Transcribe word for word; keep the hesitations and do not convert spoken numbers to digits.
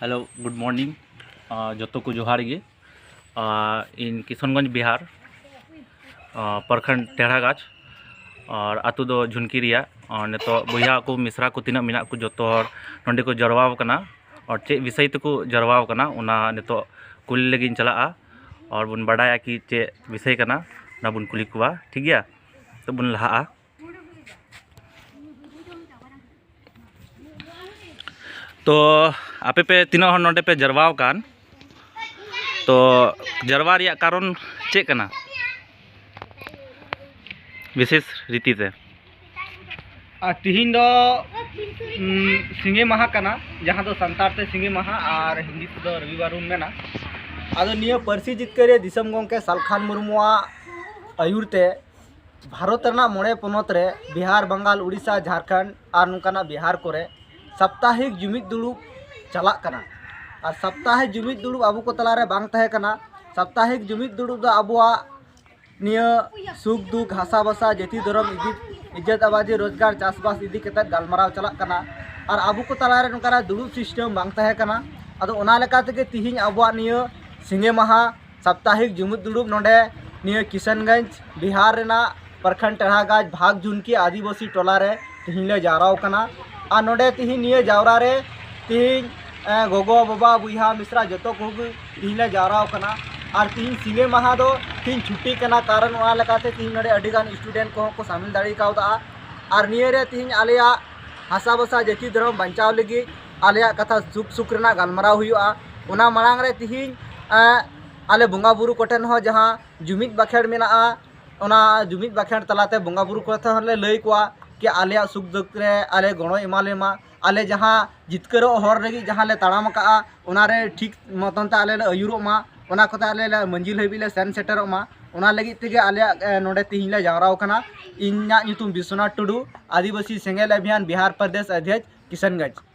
Hello, good morning. ᱟᱨ ᱡᱚᱛᱚ ᱠᱚ ᱡᱚᱦᱟᱨ ᱜᱮ᱾ ᱟᱨ ᱤᱧ ᱠᱤᱥᱚᱱᱜᱚᱸᱡᱽ ᱵᱤᱦᱟᱨ, ᱟᱨ ᱯᱨᱚᱠᱷᱚᱸᱰ ᱴᱮᱲᱟᱜᱟᱪᱷ, ᱟᱨ ᱟᱹᱛᱩ ᱫᱚ ᱡᱷᱩᱱᱠᱤ ᱨᱮᱭᱟᱜ᱾ ᱟᱨ ᱱᱤᱛᱚᱜ ᱵᱚᱭᱦᱟ ᱠᱚ ᱢᱤᱥᱨᱟ ᱠᱚ ᱛᱤᱱᱟᱹᱜ ᱢᱮᱱᱟᱜ ᱠᱚ ᱡᱚᱛᱚ ᱦᱚᱲ ᱱᱚᱸᱰᱮ ᱠᱚ ᱡᱟᱨᱣᱟ ᱟᱠᱟᱱᱟ᱾ ᱟᱨ ᱪᱮᱫ ᱵᱤᱥᱚᱭ ᱛᱮᱠᱚ ᱡᱟᱨᱣᱟ ᱟᱠᱟᱱᱟ ᱚᱱᱟ ᱱᱤᱛᱚᱜ ᱠᱩᱞᱤ ᱞᱟᱹᱜᱤᱫ ᱤᱧ ᱪᱟᱞᱟᱜᱼᱟ᱾ ᱟᱨ ᱵᱚᱱ ᱵᱟᱰᱟᱭᱟ ᱠᱤ ᱪᱮᱫ ᱵᱤᱥᱚᱭ ᱠᱟᱱᱟ, ᱚᱱᱟ ᱵᱚᱱ ᱠᱩᱞᱤ ᱠᱚᱣᱟ, ᱴᱷᱤᱠ ᱜᱮᱭᱟ? ᱛᱚ ᱵᱚᱱ ᱞᱟᱦᱟᱜᱼᱟ᱾ ᱛᱚ ᱟᱯᱮ ᱯᱮ ᱛᱤᱱᱟᱹᱜ ᱦᱚᱲ ᱱᱚᱰᱮ ᱯᱮ ᱡᱟᱨᱣᱟ ᱟᱠᱟᱱ, ᱛᱚ ᱡᱟᱨᱣᱟ ᱨᱮᱭᱟᱜ ᱠᱟᱨᱚᱱ ᱪᱮᱫ ᱠᱟᱱᱟ ᱵᱤᱥᱮᱥ ᱨᱤᱛᱤ ᱛᱮ? ᱟᱨ ᱛᱤᱦᱤᱧ ᱫᱚ, ᱩᱢ, ᱥᱤᱸᱜᱮ ᱢᱟᱦᱟ ᱠᱟᱱᱟ, ᱡᱟᱦᱟᱸ ᱫᱚ ᱥᱟᱱᱛᱟᱲ ᱛᱮ ᱥᱤᱸᱜᱮ ᱢᱟᱦᱟ ᱟᱨ ᱦᱤᱱᱫᱤ ᱛᱮᱫᱚ ᱨᱚᱵᱤᱵᱟᱨ ᱵᱚᱱ ᱢᱮᱱᱟ᱾ ᱟᱫᱚ ᱱᱤᱭᱟᱹ ᱯᱟᱹᱨᱥᱤ ᱡᱤᱛᱠᱟᱹᱨᱤᱭᱟᱹ ᱫᱤᱥᱚᱢ ᱜᱚᱢᱠᱮ ᱥᱟᱞᱠᱷᱟᱱ ᱢᱩᱨᱢᱩᱣᱟᱜ ᱟᱹᱭᱩᱨ ᱛᱮ ᱵᱷᱟᱨᱚᱛ ᱨᱮᱱᱟᱜ ᱢᱚᱬᱮ ᱯᱚᱱᱚᱛ ᱨᱮ ᱵᱤᱦᱟᱨ, ᱵᱟᱝᱜᱟᱞ, ᱩᱲᱤᱥᱥᱟ, ᱡᱷᱟᱲᱠᱷᱚᱸᱰ ᱟᱨ ᱱᱚᱝᱠᱟᱱᱟᱜ ᱵᱤᱦᱟᱨ ᱠᱚᱨᱮ ᱥᱟᱯᱛᱟᱦᱤᱠ ᱡᱩᱢᱤᱫ ᱫᱩᱲᱩᱵ ᱪᱟᱞᱟᱜ ᱠᱟᱱᱟ᱾ ᱟᱨ ᱥᱟᱯᱛᱟᱦᱤᱠ ᱡᱩᱢᱤᱫ ᱫᱩᱲᱩᱵ ᱟᱵᱚ ᱠᱚ ᱛᱟᱞᱟᱨᱮ ᱵᱟᱝ ᱛᱟᱦᱮᱸ ᱠᱟᱱᱟ᱾ ᱥᱟᱯᱛᱟᱦᱤᱠ ᱡᱩᱢᱤᱫ ᱫᱩᱲᱩᱵ ᱫᱚ ᱟᱵᱚᱣᱟᱜ ᱱᱤᱭᱟᱹ ᱥᱩᱠ ᱫᱩᱠ, ᱦᱟᱥᱟ ᱵᱷᱟᱥᱟ, ᱡᱟᱹᱛᱤ ᱫᱷᱚᱨᱚᱢ, ᱤᱡᱽᱡᱚᱛ, ᱤᱡᱽᱡᱚᱛ ᱟᱵᱟᱫᱤ, ᱨᱳᱡᱽᱜᱟᱨ, ᱪᱟᱥᱵᱟᱥ ᱤᱫᱤ ᱠᱟᱛᱮᱫ ᱜᱟᱞᱢᱟᱨᱟᱣ ᱪᱟᱞᱟᱜ ᱠᱟᱱᱟ᱾ ᱟᱨ ᱟᱵᱚ ᱠᱚ ᱛᱟᱞᱟᱨᱮ ᱱᱚᱝᱠᱟᱱᱟᱜ ᱫᱩᱲᱩᱵ ᱥᱤᱥᱴᱮᱢ ᱵᱟᱝ ᱛᱟᱦᱮᱸ ᱠᱟᱱᱟ᱾ ᱟᱫᱚ ᱚᱱᱟ ᱞᱮᱠᱟ ᱛᱮᱜᱮ ᱛᱤᱦᱤᱧ ᱟᱵᱚᱣᱟᱜ ᱱᱤᱭᱟᱹ ᱥᱤᱸᱜᱮ ᱢᱟᱦᱟ ᱥᱟᱯᱛᱟᱦᱤᱠ ᱡᱩᱢᱤᱫ ᱫᱩᱲᱩᱵ ᱱᱚᱰᱮ ᱱᱤᱭᱟᱹ ᱠᱤᱥᱟᱱᱜᱚᱸᱡᱽ ᱵᱤᱦᱟᱨ ᱨᱮᱱᱟᱜ ᱯᱨᱚᱠᱷᱚᱸᱰ ᱴᱮᱲᱟᱜᱟᱪᱷ ᱵᱷᱟᱜᱽ ᱡᱷᱩᱱᱠᱤ ᱟᱹᱫᱤᱵᱟᱹᱥᱤ ᱴᱚᱞᱟ ᱨᱮ ᱛᱤᱦᱤᱧ ᱞᱮ ᱡᱟᱣᱨᱟ ᱟᱠᱟᱱᱟ᱾ ᱟᱨ ᱱᱚᱰᱮ ᱛᱤᱦᱤᱧ ᱱᱤᱭᱟᱹ ᱡᱟᱣᱨᱟ ᱨᱮ ᱛᱤᱦᱤᱧ, ᱮ, ᱜᱚᱜᱚ, ᱵᱟᱵᱟ, ᱵᱚᱭᱦᱟ, ᱢᱤᱥᱨᱟ ᱡᱚᱛᱚ ᱠᱚᱜᱮ ᱛᱤᱦᱤᱧ ᱞᱮ ᱡᱟᱣᱨᱟ ᱟᱠᱟᱱᱟ᱾ ᱟᱨ ᱛᱤᱦᱤᱧ ᱥᱤᱸᱜᱮ ᱢᱟᱦᱟ ᱫᱚ ᱛᱤᱦᱤᱧ ᱪᱷᱩᱴᱤ ᱠᱟᱱᱟ, ᱠᱟᱨᱚᱱ ᱚᱱᱟ ᱞᱮᱠᱟᱛᱮ ᱛᱤᱦᱤᱧ ᱱᱚᱰᱮ ᱟᱹᱰᱤ ᱜᱟᱱ student ᱠᱚᱦᱚᱸ ᱠᱚ ᱥᱟᱢᱤᱞ ᱫᱟᱲᱮ ᱠᱟᱣᱫᱟ᱾ ᱟᱨ ᱱᱤᱭᱟᱹ ᱨᱮ ᱛᱤᱦᱤᱧ ᱟᱞᱮᱭᱟᱜ ᱦᱟᱥᱟ ᱵᱷᱟᱥᱟ ᱡᱟᱹᱛᱤ ᱫᱷᱚᱨᱚᱢ ᱵᱟᱧᱪᱟᱣ ᱞᱟᱹᱜᱤᱫ ᱟᱞᱮᱭᱟᱜ ᱠᱟᱛᱷᱟ ᱥᱩᱠ ᱥᱩᱠ ᱨᱮᱱᱟᱜ ᱜᱟᱞᱢᱟᱨᱟᱣ ᱦᱩᱭᱩᱜᱼᱟ᱾ ᱚᱱᱟ ᱢᱟᱲᱟᱝ ᱨᱮ ᱛᱤᱦᱤᱧ, ᱮ, ᱟᱞᱮ ᱵᱚᱸᱜᱟ ᱵᱩᱨᱩ ᱠᱚᱴᱷᱮᱱ ᱦᱚᱸ ᱡᱟᱦᱟᱸ ᱡᱩᱢᱤᱫ ᱵᱟᱠᱷᱮᱲ ᱢᱮᱱᱟᱜᱼᱟ, ᱚᱱᱟ ᱡᱩᱢᱤᱫ ᱵᱟᱠᱷᱮᱲ ᱛᱟᱞᱟᱛᱮ ᱵᱚᱸᱜᱟ ᱵᱩᱨᱩ ᱠᱚ ᱴᱷᱮᱱ ᱦᱚᱸᱞᱮ ᱞᱟᱹᱭ ᱠᱚᱣᱟ ᱠᱤ ᱟᱞᱮᱭᱟᱜ ᱥᱩᱠ ᱫᱩᱠ ᱨᱮ ᱟᱞᱮ ᱜᱚᱲᱚᱭ ᱮᱢᱟ ᱞᱮ ᱢᱟ, ᱟᱞᱮ ᱡᱟᱦᱟᱸ ᱡᱤᱛᱠᱟᱹᱨᱚᱜ ᱦᱚᱨ ᱞᱟᱹᱜᱤᱫ ᱡᱟᱦᱟᱸ ᱞᱮ ᱛᱟᱲᱟᱢ ᱟᱠᱟᱫᱼᱟ, ᱚᱱᱟᱨᱮ ᱴᱷᱤᱠ ᱢᱚᱛᱚᱱ ᱛᱮ ᱟᱞᱮ ᱞᱮ ᱟᱹᱭᱩᱨᱚᱜ ᱢᱟ, ᱚᱱᱟ ᱠᱚᱛᱮ ᱟᱞᱮ ᱞᱮ ᱢᱟᱹᱡᱷᱤ ᱦᱟᱹᱵᱤᱡ ᱞᱮ ᱥᱮᱱ ᱥᱮᱴᱮᱨᱚᱜ ᱢᱟ, ᱚᱱᱟ ᱞᱟᱹᱜᱤᱫ ᱛᱮᱜᱮ ᱟᱞᱮᱭᱟᱜ, ᱮ, ᱱᱚᱰᱮ ᱛᱤᱦᱤᱧ ᱞᱮ ᱡᱟᱣᱨᱟ ᱟᱠᱟᱱᱟ᱾ ᱤᱧᱟᱹᱜ ᱧᱩᱛᱩᱢ ᱵᱤᱥᱥᱚᱱᱟᱛᱷ ᱴᱩᱰᱩ, ᱟᱹᱫᱤᱵᱟᱹᱥᱤ ᱥᱮᱸᱜᱮᱞ ᱚᱵᱷᱤᱭᱟᱱ ᱵᱤᱦᱟᱨ ᱯᱨᱚᱫᱮᱥ ᱚᱫᱷᱭᱚᱠᱷ, ᱠᱤᱥᱟᱱᱜᱚᱸᱡᱽ᱾